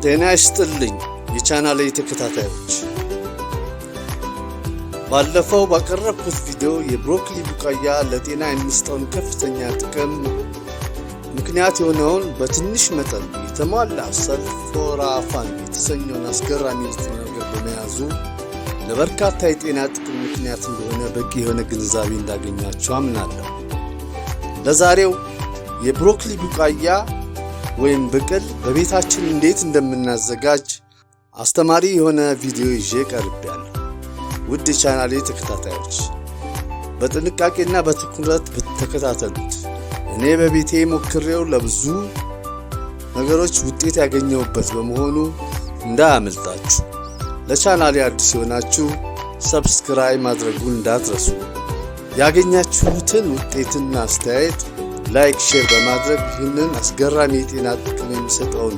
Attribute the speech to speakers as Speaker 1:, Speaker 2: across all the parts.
Speaker 1: ጤና ይስጥልኝ የቻናሌ ተከታታዮች። ባለፈው ባቀረብኩት ቪዲዮ የብሮኮሊ ቡቃያ ለጤና የሚሰጠውን ከፍተኛ ጥቅም ምክንያት የሆነውን በትንሽ መጠን የተሟላ sulforaphane የተሰኘውን አስገራሚ ንጥረ ነገር በመያዙ ለበርካታ የጤና ጥቅም ምክንያት እንደሆነ በቂ የሆነ ግንዛቤ እንዳገኛችሁ አምናለሁ። ለዛሬው የብሮኮሊ ቡቃያ ወይም ብቅል በቤታችን እንዴት እንደምናዘጋጅ አስተማሪ የሆነ ቪዲዮ ይዤ ቀርቤያለሁ። ውድ የቻናሌ ተከታታዮች፣ በጥንቃቄና በትኩረት ብትከታተሉት እኔ በቤቴ ሞክሬው ለብዙ ነገሮች ውጤት ያገኘሁበት በመሆኑ እንዳያመልጣችሁ። ለቻናሌ አዲስ የሆናችሁ subscribe ማድረጉን እንዳትረሱ። ያገኛችሁትን ውጤትና አስተያየት like፣ share በማድረግ ይህንን አስገራሚ የጤና ጥቅም የሚሰጠውን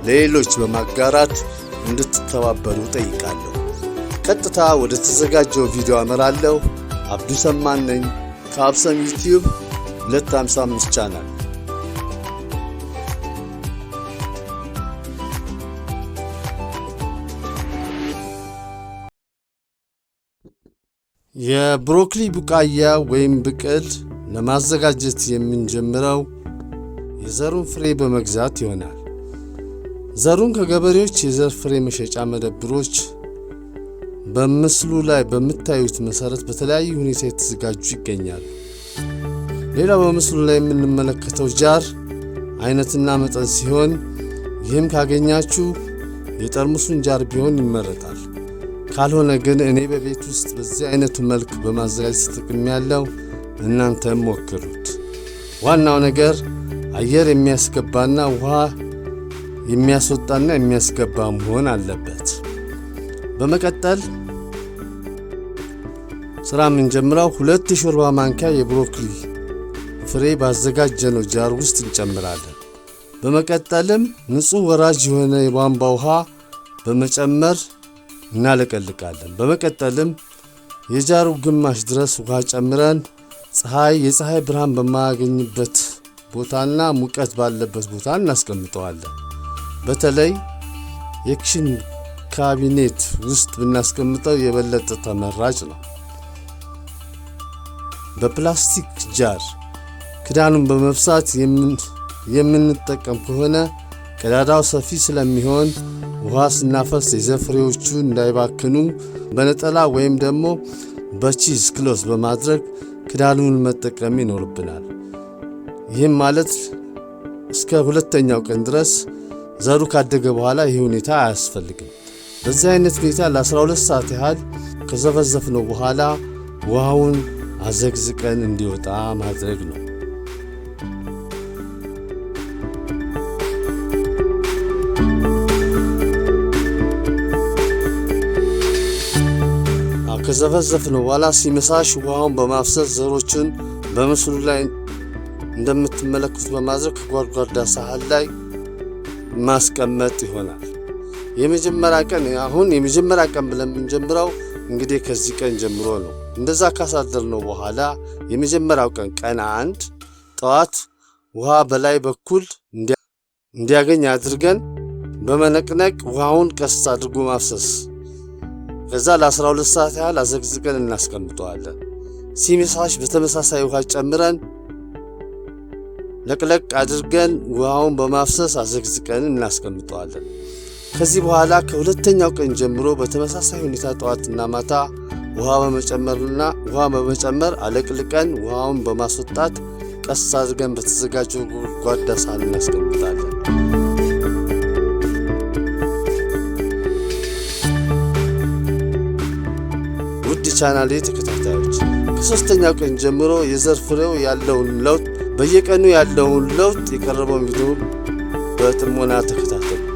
Speaker 1: ለሌሎች በማጋራት እንድትተባበሩ ጠይቃለሁ። ቀጥታ ወደ ተዘጋጀው ቪዲዮ አመራለሁ። አብዱ ሰማን ነኝ ከአብሰም ዩቲዩብ 255 ቻናል። የብሮኮሊ ቡቃያ ወይም ብቅል ለማዘጋጀት የምንጀምረው የዘሩን ፍሬ በመግዛት ይሆናል። ዘሩን ከገበሬዎች የዘር ፍሬ መሸጫ መደብሮች በምስሉ ላይ በምታዩት መሰረት በተለያዩ ሁኔታ የተዘጋጁ ይገኛሉ። ሌላው በምስሉ ላይ የምንመለከተው jar አይነትና መጠን ሲሆን፣ ይህም ካገኛችሁ የጠርሙሱን jar ቢሆን ይመረጣል። ካልሆነ ግን እኔ በቤት ውስጥ በዚህ አይነቱ መልክ በማዘጋጀት ተጠቅሜያለሁ። እናንተም ሞክሩት። ዋናው ነገር አየር የሚያስገባና ውሃ የሚያስወጣና የሚያስገባ መሆን አለበት። በመቀጠል ስራ የምንጀምረው 2 የሾርባ ማንኪያ የብሮኮሊ ፍሬ ባዘጋጀነው jar ውስጥ እንጨምራለን። በመቀጠልም ንጹህ ወራጅ የሆነ የቧንቧ ውሃ በመጨመር እናለቀልቃለን። በመቀጠልም የ jar ኡ ግማሽ ድረስ ውሃ ጨምረን የፀሐይ ብርሃን በማያገኝበት ቦታና ሙቀት ባለበት ቦታ እናስቀምጠዋለን። በተለይ የ kitchen cabinet ውስጥ ብናስቀምጠው የበለጠ ተመራጭ ነው። በፕላስቲክ jar ክዳኑን በመብሳት የምንጠቀም ከሆነ ቀዳዳው ሰፊ ስለሚሆን ውሃ ስናፈስ የዘር ፍሬዎቹ እንዳይባክኑ በነጠላ ወይም ደግሞ በ cheese cloth በማድረግ ክዳኑን መጠቀም ይኖርብናል። ይህም ማለት እስከ ሁለተኛው ቀን ድረስ ዘሩ ካደገ በኋላ ይህ ሁኔታ አያስፈልግም። በዚህ አይነት ሁኔታ ለ12 ሰዓት ያህል ከዘፈዘፍነው በኋላ ውሃውን አዘግዝቀን እንዲወጣ ማድረግ ነው። ከዘፈዘፍነው በኋላ ሲመሳሽ ውሃውን በማፍሰስ ዘሮችን በምስሉ ላይ እንደምትመለከቱት በማድረግ ከጎድጓዳ ሳህን ላይ ማስቀመጥ ይሆናል። የመጀመሪያ ቀን አሁን የመጀመሪያ ቀን ብለን የምንጀምረው እንግዲህ ከዚህ ቀን ጀምሮ ነው። እንደዛ ካሳደርነው በኋላ የመጀመሪያው ቀን፣ ቀን 1፣ ጠዋት ውሃ በላይ በኩል እንዲያገኝ አድርገን በመነቅነቅ ውሃውን ቀስ አድርጎ ማፍሰስ። ከዛ ለ12 ሰዓት ያህል አዘግዝቀን እናስቀምጠዋለን። ሲመሳሽ በተመሳሳይ ውሃ ጨምረን ለቅለቅ አድርገን ውሃውን በማፍሰስ አዘግዝቀን እናስቀምጠዋለን። ከዚህ በኋላ ከሁለተኛው ቀን ጀምሮ በተመሳሳይ ሁኔታ ጠዋትና ማታ ውሃ በመጨመር አለቅልቀን ውሃውን በማስወጣት ቀስ አድርገን በተዘጋጀው ጎድጓዳ ሳህን እናስቀምጣለን። ውድ ቻናሌ ተከታታዮች፣ ከሶስተኛው ቀን ጀምሮ የዘር ፍሬው ያለውን ለውጥ፣ በየቀኑ ያለውን ለውጥ የቀረበውን ቪዲዮ በጥሞና ተከታተሉት።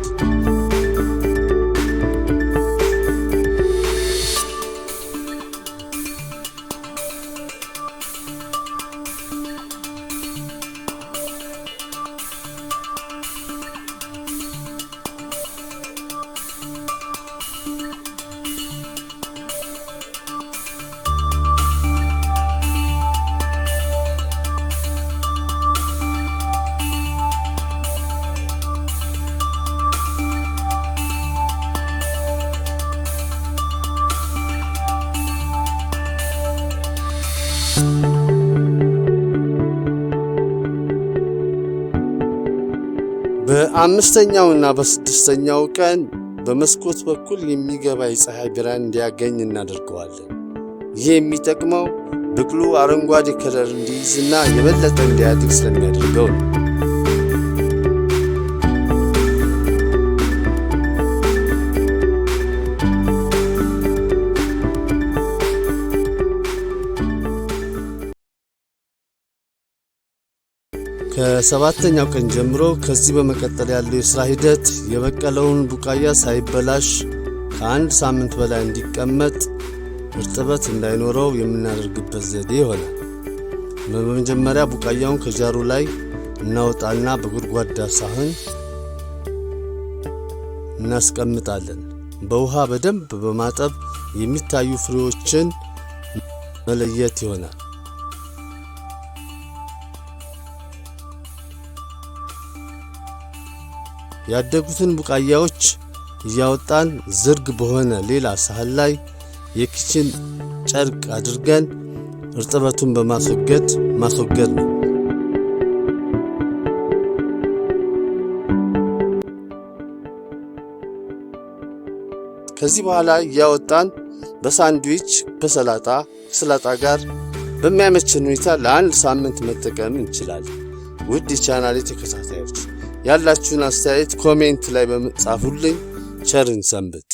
Speaker 1: በአምስተኛውና በስድስተኛው ቀን በመስኮት በኩል የሚገባ የፀሐይ ብርሃን እንዲያገኝ እናደርገዋለን። ይህ የሚጠቅመው ብቅሉ አረንጓዴ color እንዲይዝና የበለጠ እንዲያድግ ስለሚያደርገው ነው። ከሰባተኛው ቀን ጀምሮ ከዚህ በመቀጠል ያለው የስራ ሂደት የበቀለውን ቡቃያ ሳይበላሽ ከአንድ ሳምንት በላይ እንዲቀመጥ፣ እርጥበት እንዳይኖረው የምናደርግበት ዘዴ ይሆናል። በመጀመሪያ ቡቃያውን ከጃሩ ላይ እናወጣና በጎድጓዳ ሳህን እናስቀምጣለን። በውሃ በደንብ በማጠብ የሚታዩ ፍሬዎችን መለየት ይሆናል። ያደጉትን ቡቃያዎች እያወጣን ዝርግ በሆነ ሌላ ሳህን ላይ የ kitchen ጨርቅ አድርገን እርጥበቱን በማስወገድ ማስወገድ ነው። ከዚህ በኋላ እያወጣን በሳንድዊች፣ በሰላጣ፣ ከሰላጣ ጋር በሚያመችን ሁኔታ ለአንድ ሳምንት መጠቀም እንችላለን። ውድ የቻናሌ ተከታታዮች፣ ያላችሁን አስተያየት comment ላይ በመጻፉልኝ። ቸር እንሰንብት።